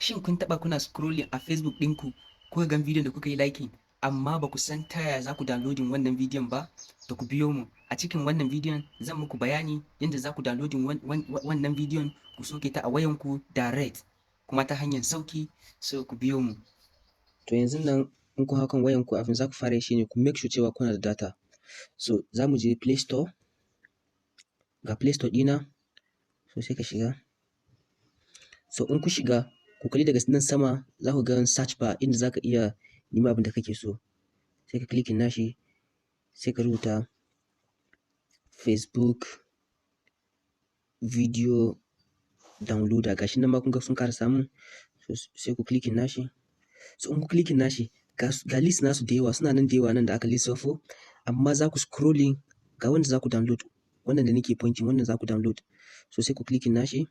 Shin kun taɓa kuna scrolling a Facebook ɗinku kuka gan bidiyon da kuka yi liking amma ba ku san ta yaya za ku downloading wannan bidiyon ba? To, ku biyo mu a cikin wannan bidiyon, zan muku bayani yadda za ku downloading wannan bidiyon ku sauke ta a wayanku direct kuma ta hanyar sauki. So ku biyo mu. To, yanzun nan in kun hau kan wayanku, abin za ku fara yi shi ne ku make sure cewa kuna da data. So za mu je Play Store, ga Play Store ɗina, so sai ka shiga. So in ku shiga, ku kalli daga nan sama, za ku ga search bar inda za ka iya nema abin da kake so. Sai ka clicking nashi, sai ka rubuta "Facebook video downloader". Ga shi nan ma kun ga sun ƙara samun, so sai ku clicking nashi. So in ku clicking nashi, ga list nasu da yawa, suna nan da yawa nan da aka lissafo, amma za ku scrolling, ga wanda za ku download, wannan da nake pointing, wannan za ku download. So sai ku clicking nashi.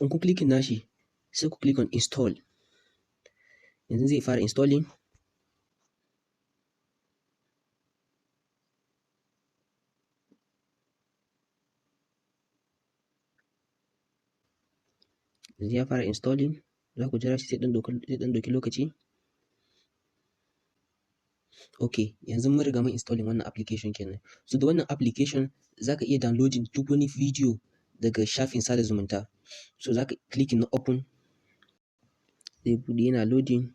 In ku clicking nashi, sai ku click on install. Yanzu zai fara installing. Yanzu ya fara installing, za ku jira shi, zai ɗan ɗauki lokaci. Ok, yanzu mun riga mun installing wannan application kenan. So da wannan application za ka iya downloading duk wani video daga shafin sada zumunta. So za ka clicking na open, zai buɗe, yana loading.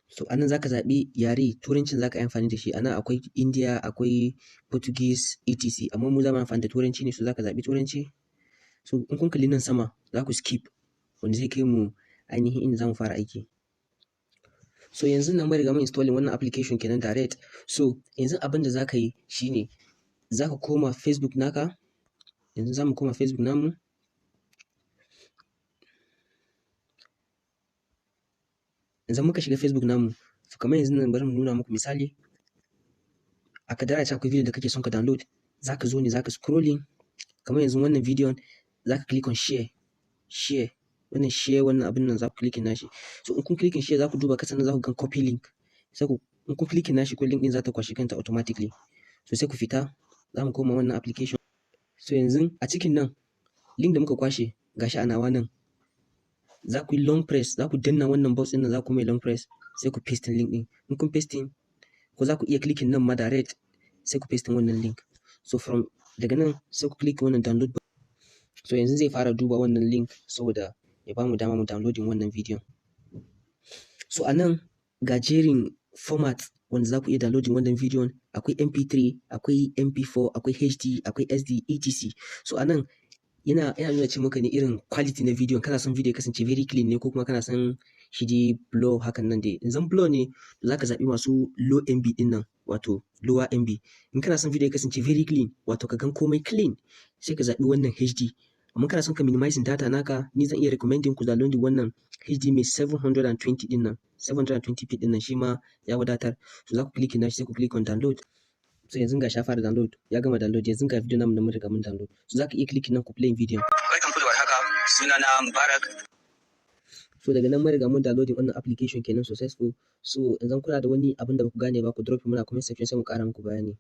So a nan za ka zaɓi yare, Turancin za ka yi amfani da shi. A nan akwai India, akwai Portuguese, etc. Amma mu za mu amfani da Turanci ne, so za ka zaɓi Turanci. So in kun kalli nan sama, za ku skip, wanda zai kai mu ainihin inda za mu fara aiki. So yanzu nan mun riga mun installing wannan application kenan direct. So yanzu abin da za ka yi shi ne za ka koma Facebook naka. Yanzu za mu koma Facebook namu. Yanzu muka shiga Facebook namu, so kamar yanzu nan, bari mu nuna muku misali. A kaddara ace akwai video da kake son ka download, za ka zo ne, za ka scrolling. Kamar yanzu wannan bidiyon, za ka click on share, share, wannan share, wannan abin nan, za ku clicking nashi. So in kun clicking share, za ku duba kasan nan, za ku gan copy link. Sai ku in kun clicking nashi ko link ɗin za ta kwashi kanta automatically. So sai ku fita, za mu koma wannan application. So yanzu a cikin nan, link da muka kwashe gashi a nawa nan. Za ku yi long press, za ku danna wannan box ɗin nan, za ku mai long press, sai ku pasting link ɗin. In kun pasting, ko za ku iya clicking nan ma direct, sai ku pasting wannan link. So from daga nan sai ku click wannan download button. So yanzu zai fara duba wannan link saboda ya bamu dama mu downloading wannan bidiyon. So a nan ga jerin format wanda za ku iya downloading wannan bidiyon: akwai MP3, akwai MP4, akwai HD, akwai SD, etc. So a nan yana nuna ce maka ne irin quality na bidiyon. Kana son bidiyo ya kasance very clean ne, ko kuma kana son shi dai blur hakan nan dai? In zan blur ne, za ka zaɓi masu low MB ɗin nan, wato lower MB. In kana son bidiyo ya kasance very clean, wato ka gan komai clean, sai ka zaɓi wannan HD. Amma kana son ka minimizing data naka, ni zan iya recommending ku downloading wannan HD mai 720 ɗin nan, 720p ɗin nan, shi ma ya wadatar. So za ku click nashi, sai ku click on download. So yanzu ga shi ya fara download, ya gama download. Yanzu ga video namu da mun riga mun download. So za ka iya clicking nan ku play video. Barkan ku da warhaka, sunana Mubarak. So daga nan mun riga mun downloading wannan application kenan successful. So idan kuna da wani abin da ba ku gane ba, ku drop mana comment section, sai mu ƙara muku bayani.